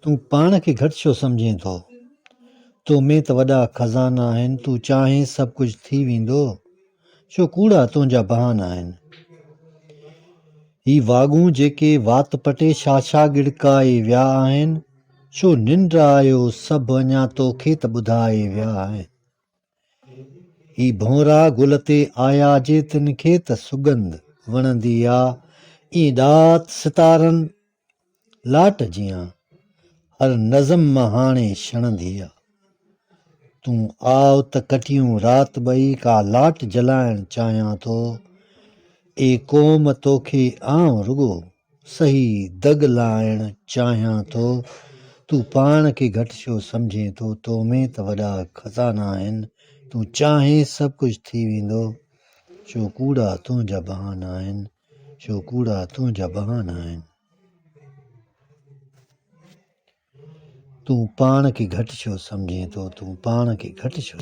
تون پاڻ کي گهٽ ڇو سمجهين ٿو؟ تو ۾ ته وڏا خزانا آهن، تون چاهين سڀ ڪجهه ٿي ويندو، ڇو ڪوڙا تنهنجا بهانا آهن. هي واڳون جيڪي وات پٽي ڇا ڇا ڳڙڪائي ويا آهن، ڇو ننڊ آيو سڀ اڃا توکي ته ٻڌائي ويا آهن. هي ڀونرا گل تي آيا جي تن کي ته سڳنڌ وڻندي آ، ائين ڏات ستارن لاٽ جيان هر نظم مان هاڻي شڻندي آ. تون آء ته ڪٽيون رات ٻئي ڪا لاٽ جلائڻ چاهيان ٿو. اي قوم توکي آئون رڳو صحيح دڳ لائڻ چاهيان ٿو. تون پاڻ کي گهٽ ڇو سمجهين ٿو تو ۾ ته وڏا خزانا آهن. تون چاهين سڀ ڪجهه ٿي ويندو. ڇو ڪوڙا تنهنجا بهانا آهن. ڇو ڪوڙا تنهنجا بهانا آهن. تون پاڻ کي گهٽ ڇو سمجهين ٿو تون پاڻ کي گهٽ ڇو.